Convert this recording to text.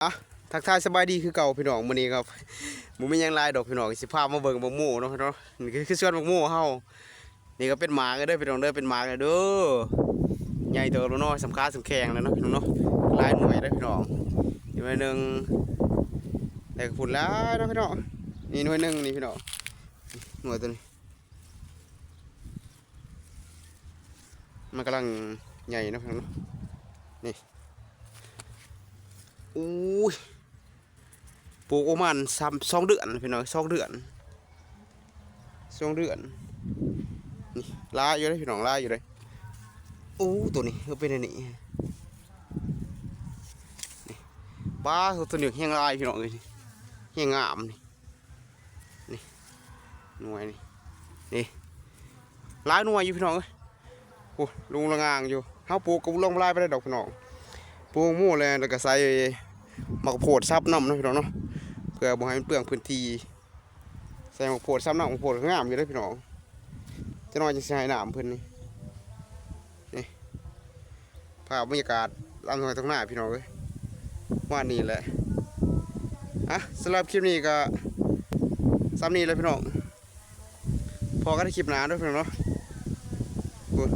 ອ່ະ ທັກທາຍສະບາຍດີຄືເກົ່າພີ່ນ້ອງ. ມື້ນີ້ກໍບໍ່ມີຫຍັງຫຼາຍດອກພີ່ນ້ອງ, ຊິພາມາເບິ່ງບັກໂມເນາະພີ່ນ້ອງ. ນີ້ຄື ຄືສວນບັກໂມເຮົາ. ນີ້ກໍເປັນໝາກເດີພີ່ນ້ອງເດີ, ເປັນໝາກເດີ. ໃຫຍ່ເຕີບແລ້ວເນາະ, ສ່ຳຂາສ່ຳແຂ້ງແລ້ວເນາະພີ່ນ້ອງເນາະ. ຫຼາຍໜ່ວຍເດີພີ່ນ້ອງ. ນີ້ໜ່ວຍໜຶ່ງ, ແລ້ວກໍພຸ້ນຫຼາຍເນາະພີ່ນ້ອງ. ນີ້ໜ່ວຍໜຶ່ງນີ້ພີ່ນ້ອງ. ນີ້ໜ່ວຍໂຕນີ້ ມັນກຳລັງໃຫຍ່ເນາະພີ່ນ້ອງເນາະ. ນີ້ ໂອ້ຍ ປູກປະມານສາມ ສອງເດືອນພີ່ນ້ອງ, ສອງເດືອນ ສອງເດືອນ. ນີ້ຫຼາຍຢູ່ເດ້ພີ່ນ້ອງ, ຫຼາຍຢູ່ເດ້. ໂອ້ ໂຕນີ້ຄືເປັນອັນນີ້. ນີ້ ປ້າ ໂຕນີ້ແຮງຫຼາຍພີ່ນ້ອງເອີຍ, ແຮງງາມນີ້. ນີ້ໜ່ວຍນີ້ ນີ້ຫຼາຍໜ່ວຍຢູ່ພີ່ນ້ອງເອີຍ. ໂອ້ ລຸງລະງາງຢູ່. ເຮົາປູກກໍບໍ່ລົງຫຼາຍປານໃດດອກພີ່ນ້ອງ, ປູກໝູ່ແລ້ວ ແລ້ວກໍໃສ່ໝາກໂພດສັບນຳເນາະພີ່ນ້ອງເນາະ, ເພື່ອບໍ່ໃຫ້ມັນເປືອງພື້ນທີ່. ໃສ່ໝາກໂພດສັບນຳ, ໝາກໂພດກໍງາມຢູ່ເດ້ພີ່ນ້ອງ. ຈັກໜ່ອຍຈັ່ງຊິໃຫ້ນ້ຳເພິ່ນນີ້. ນີ້ ພາບບັນຍາກາດລຳຫ້ວຍທົ່ງນາພີ່ນ້ອງເອີຍ, ປະມານນີ້ແຫຼະ. ອ່ະ ສຳລັບຄລິບນີ້ກໍສ່ຳນີ້ແຫຼະພີ່ນ້ອງ, ພໍ້ກັນໃນຄລິບໜ້າເດີພີ່ນ້ອງເນາະ. ໂອ້ຍ